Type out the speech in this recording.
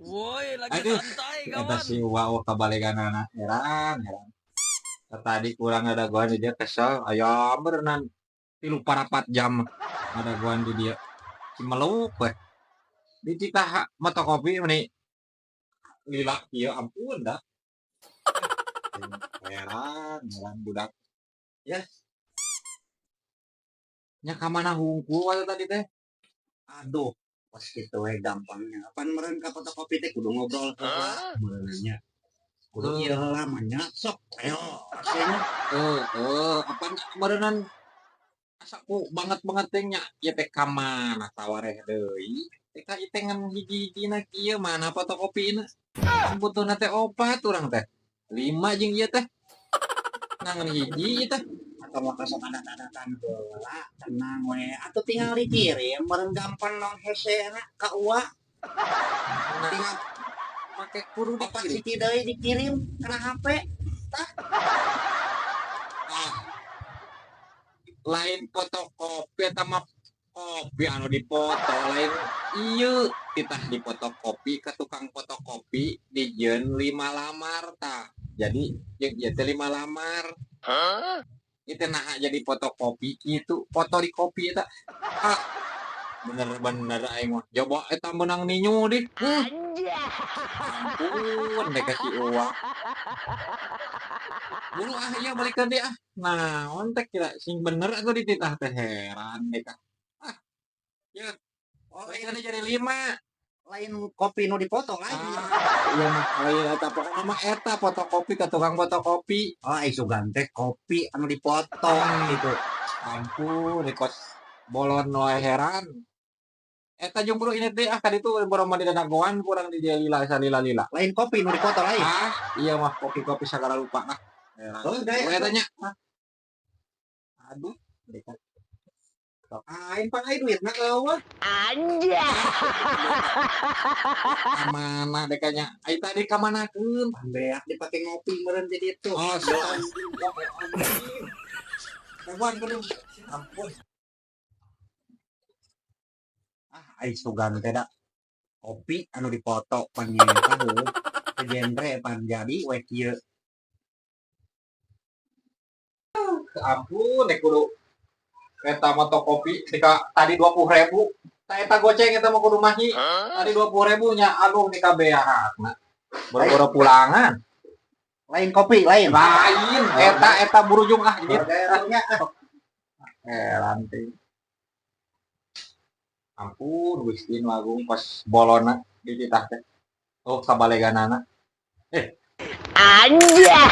Woi, lagi Aduh, santai eta kawan. Si Uwa kabaleganana, heran heran. Tadi kurang ngadagoan di dia, kesel, aya berenang 3-4 jam ngadagoan di dia. Si meluk we. Dititah motokopi meni lila kieu, ampun dah. Heran, heran budak. Ya. Nya ka mana hungkul waktu tadi teh? Aduh, pas kitu we gampangnya. Pan meureun ka fotokopi teh kudu ngobrol heula meureun nya. Kudu ieu heula mah nya, sok ayo nya. Eh, apa meureunnan asa ku banget-banget teh nya, ieu teh ka mana sawareh deui? Teh ka ieu teh ngan hiji-hijina kieu, mana fotokopina? Butuhna teh opat urang teh. Lima jeung ieu teh. Nah, ngan hiji ieu teh. Atau mah sok adat-adatan heula, tenang we. Atuh tinggal dikirim meureun, gampang nong hese na ka Uwa. Nah, tinggal make kudu opat dikirim. Siki deui dikirim kana HP. Ah. Lain fotokopi, eta mah kopi anu dipoto, lain ieu titah dipotokopi ke tukang fotokopi, dijieun 5 lambar tah. Jadi jeung ieu teh 5 lambar. Itu nah jadi fotokopi kitu, foto di kopi eta. Ah, bener-bener aing mah. Coba eta menang ninyu di. Ampun deh kasih uang. Buru ah, iya balikeun deui ah. Naon teh kira sing bener atuh dititah teh, heran deh ka. Ah. Ya, Oh, balikeun deui jadi 5. Lain kopi nu dipoto lain. Ah, iya mah lain eta, pokokna mah eta fotokopi ke tukang fotokopi. Oh, ai sugan teh kopi anu dipoto gitu. Ampun, di kos bolon wae, heran. Eta jeung buru ini teh ah, ka ditu boro mah didadagoan kurang di dia lila salila-lila. Lain kopi nu dipoto lain. Ah, iya mah kopi-kopi segala lupa ah. Heran. Oh, gaya. Eta nya. Ah. Aduh, mereka. Aing pan ai duitna eueuh. Anjay. Kamana dekanya? Ai tadi kamanakeun? Beak dipake ngopi meureun di ditu. Oh, so. Kawan kudu. Ampun. Ah, ai sugan teh da kopi anu dipoto pan nyata heuh. Genre pan jadi we kieu. Ampun, dek kudu eta motokopi dika tadi 20.000. Ta eta goceng eta mah kudu mahi. Tadi 20.000 nya, aduh, di kabeak. Boro-boro pulangan. Lain kopi lain. Lain eta eta burujung ah jadi. Daerahnya. Heran teh. Ampun Gusti nu Agung, pas bolona dititah teh. Oh, kabaleganana. Anjay.